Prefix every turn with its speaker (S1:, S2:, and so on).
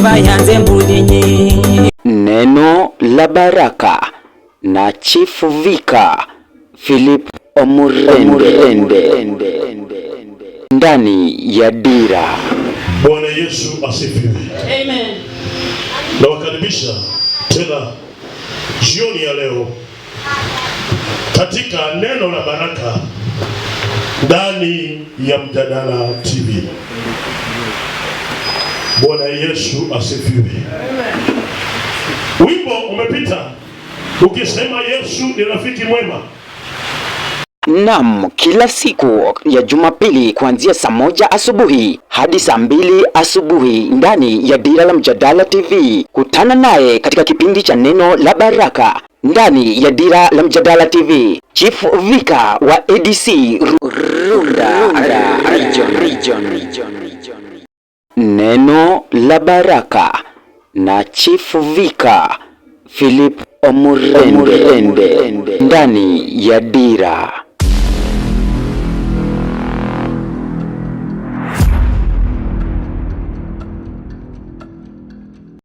S1: Bayanze mbudinyi.
S2: Neno la Baraka na Chief Vika Philip Omurende ndani ya Dira.
S3: Bwana Yesu asifiwe.
S4: Amen.
S3: Nawakaribisha tena jioni ya leo katika neno la baraka ndani ya Mjadala TV. Bwana Yesu asifiwe. Wimbo umepita ukisema Yesu ni rafiki mwema.
S2: Naam, kila siku ya Jumapili kuanzia saa 1 asubuhi hadi saa 2 asubuhi ndani ya Dira la Mjadala TV. Kutana naye katika kipindi cha Neno la Baraka ndani ya Dira la Mjadala TV. Chief Vika wa ADC Runda, Region, Region. Neno la Baraka na Chief Vika Philip Omurende ndani ya Dira.